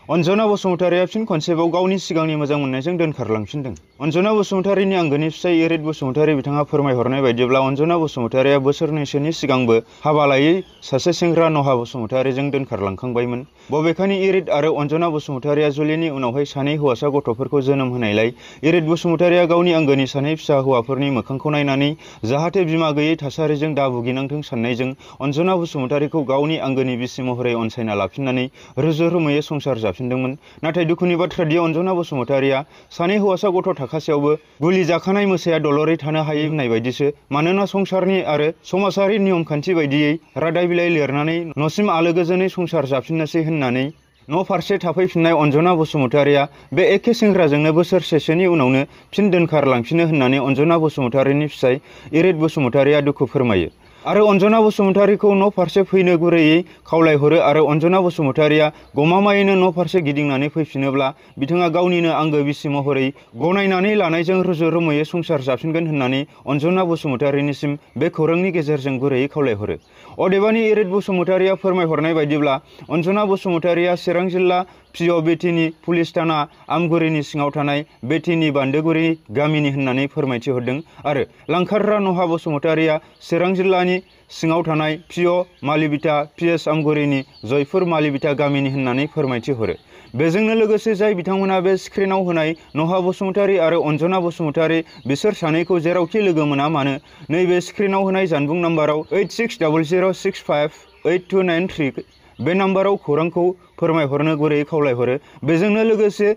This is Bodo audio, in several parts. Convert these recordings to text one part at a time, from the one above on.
अन्जना बसुमतारिया फिन खनसेबाव गावनि सिगांनि मोजां मोननायजों दोनखारलांफिनदों। अन्जना बसुमतारिनि आंगोनि फिसाय इरिट बसुमतारि बिथाङा फोरमायहरनाय बायदिब्ला अन्जना बसुमतारिया बोसोरनैसोनि सिगांबो हाबा लायै सासे सेंग्रा नहा बसुमतारिजों दोनखारलांखांबायमोन। बबेखानि इरिट आरो अन्जना बसुमतारिया जुलिनि उनावहाय सानै हौवासा गथ'फोरखौ जोनोम होनायलाय इरिट बसुमतारिया गावनि आंगोनि सानै फिसा हौवाफोरनि मोखांखौ नायनानै जाहाथे बिमा गैयै थासारिजों दा भुगिनांथों साननायजों अन्जना बसुमतारिखौ गावनि आंगोनि बिसि महरै अनसायना लाफिननानै रुजु रुमुयै संसार जाफिनदोंमोन। नाथाय दुखुनि बाथ्रा दि अन्जना बसुमतारिया सानै हौवासा गथ' थाखासेयावबो गुलि जाखानाय मोसाया दलरै थानो हायै होननाय बायदिसो। मानोना संसारनि आरो समाजारि नियम खान्थि बायदियै रादाय बिलाइ लिरनानै न'सिम आलो गोजोनै संसार जाफिननोसै होननानै न' फारसे थाफैफिननाय अन्जना बसुमतारिया बे एखे सेंग्राजोंनो बोसोरसेसोनि उनावनो फिन दोनखारलांफिनो होननानै अन्जना बसुमतारिनि फिसाय इरिट बसुमतारिया दुखु फोरमायो आरो अन्जना बसुमतारिखौ न' फारसे फैनो गुरैयै खावलायहरो आरो अन्जना बसुमतारिया गमामायैनो न' फारसे गिदिंनानै फैफिनोब्ला बिथाङा गावनिनो आंगो बिसि महरै गनायनानै लानायजों रुजु रुमुयै संसार जाफिनगोन होननानै अन्जना बसुमतारिनिसिम बे खौरांनि गेजेरजों गुरैयै खावलायहरो। अदेबानि इरिट बसुमतारिया फोरमायहरनाय बायदिब्ला अन्जना बसुमतारिया चिरां जिल्ला पिअ बेटिनि पुलिस थाना आमगुरिनि सिङाव थानाय बेटिनि बान्दोगुरि गामिनि होननानै फोरमायथि हरदों आरो लांखारग्रा नहा बसुमतारिया चिरां जिल्लानि सिङाव थानाय पिअ मालिबिटा पिएस आमगुरिनि जयपुर मालिबिटा गामिनि होननानै फोरमायथि हरो। बेजोंनो लोगोसे जाय बिथांमोना बे स्क्रिनाव होनाय नहा बसुमतारि आरो अन्जना बसुमतारि बिसोर सानैखौ जेरावखि लोगो मोना मानो नैबे स्क्रिनाव होनाय जानबुं नाम्बाराव 8600658293 बे नाम्बाराव खौरांखौ फोरमायहरनो गुरैयै खावलायहरो। बेजोंनो लोगोसे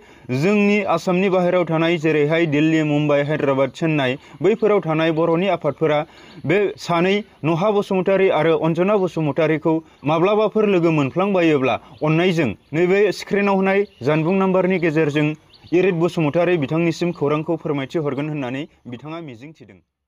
जोंनि आसामनि बाहेरायाव थानाय जेरैहाय दिल्ली, मुम्बाइ, हायद्राबाद, चेन्नाइ बैफोराव थानाय बर'नि आफादफोरा बे सानै नहा बसुमतारि आरो अन्जना बसुमतारिखौ माब्लाबाफोर लोगो मोनफ्लांबायोब्ला अननायजों नैबे स्क्रिनाव होनाय जानबुं नाम्बारनि गेजेरजों इरिट बसुमतारि बिथांनिसिम खौरांखौ फोरमायथि हरगोन होननानै बिथाङा मिजिंथिदों।